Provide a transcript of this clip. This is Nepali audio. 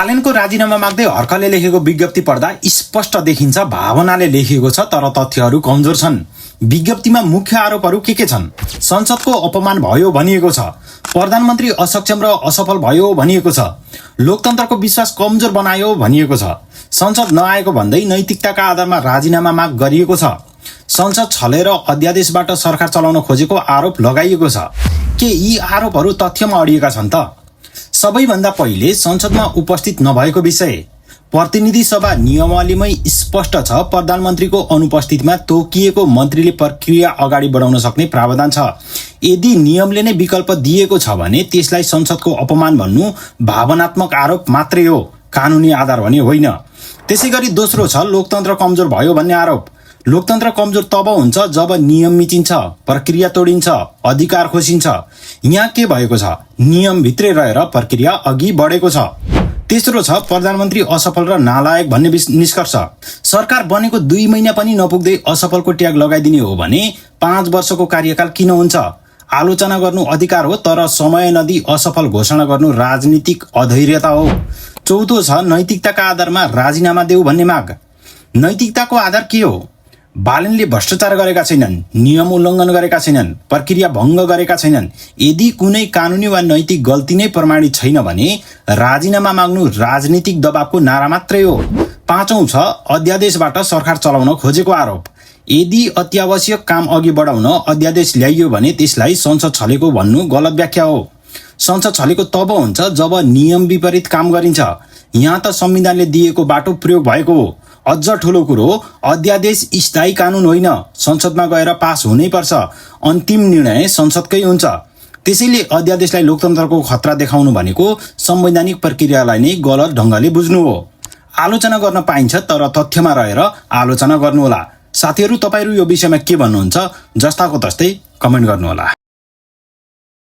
बालेनको राजीनामा माग्दै हर्कले लेखेको विज्ञप्ति पढ्दा स्पष्ट देखिन्छ भावनाले लेखिएको छ तर तथ्यहरू कमजोर छन्। विज्ञप्तिमा मुख्य आरोपहरू के छन्? संसदको अपमान भयो भनिएको छ, प्रधानमन्त्री असक्षम र असफल भयो भनिएको छ, लोकतन्त्रको विश्वास कमजोर बनायो भनिएको छ, संसद नआएको भन्दै नैतिकताका आधारमा राजीनामा माग गरिएको छ, संसद छलेर अध्यादेशबाट सरकार चलाउन खोजेको आरोप लगाइएको छ। के यी आरोपहरू तथ्यमा अडिएका छन् त? सबैभन्दा पहिले संसदमा उपस्थित नभएको विषय। प्रतिनिधि सभा नियमावलीमै स्पष्ट छ, प्रधानमन्त्रीको अनुपस्थितिमा तोकिएको मन्त्रीले प्रक्रिया अगाडि बढाउन सक्ने प्रावधान छ। यदि नियमले नै विकल्प दिएको छ भने त्यसलाई संसदको अपमान भन्नु भावनात्मक आरोप मात्रै हो, कानुनी आधार भने होइन। त्यसैगरी दोस्रो छ लोकतन्त्र कमजोर भयो भन्ने आरोप। लोकतन्त्र कमजोर तब हुन्छ जब नियम मिचिन्छ, प्रक्रिया तोडिन्छ, अधिकार खोसिन्छ। यहाँ के भएको छ? नियमभित्रै रहेर प्रक्रिया अघि बढेको छ। तेस्रो छ प्रधानमन्त्री असफल र नालायक भन्ने निष्कर्ष। सरकार बनेको 2 महिना पनि नपुग्दै असफलको ट्याग लगाइदिने हो भने 5 वर्षको कार्यकाल किन हुन्छ? आलोचना गर्नु अधिकार हो, तर समय नदिई असफल घोषणा गर्नु राजनीतिक अधैर्यता हो। चौथो छ नैतिकताका आधारमा राजीनामा देऊ भन्ने माग। नैतिकताको आधार के हो? बालेनले भ्रष्टाचार गरेका छैनन्, नियम उल्लङ्घन गरेका छैनन्, प्रक्रिया भङ्ग गरेका छैनन्। यदि कुनै कानुनी वा नैतिक गल्ती नै प्रमाणित छैन भने राजीनामा माग्नु राजनीतिक दबावको नारा मात्रै हो। पाँचौं छ अध्यादेशबाट सरकार चलाउन खोजेको आरोप। यदि अत्यावश्यक काम अघि बढाउन अध्यादेश ल्याइयो भने त्यसलाई संसद छलेको भन्नु गलत व्याख्या हो। संसद छलेको तब हुन्छ जब नियम विपरीत काम गरिन्छ। यहाँ त संविधानले दिएको बाटो प्रयोग भएको हो। अझ ठुलो कुरो, अध्यादेश स्थायी कानुन होइन, संसदमा गएर पास हुनैपर्छ। अन्तिम निर्णय संसदकै हुन्छ। त्यसैले अध्यादेशलाई लोकतन्त्रको खतरा देखाउनु भनेको संवैधानिक प्रक्रियालाई नै गलत ढङ्गले बुझ्नु हो। आलोचना गर्न पाइन्छ, तर तथ्यमा रहेर आलोचना गर्नुहोला। साथीहरू, तपाईहरू यो विषयमा के भन्नुहुन्छ? जस्ताको तस्तै कमेन्ट गर्नुहोला।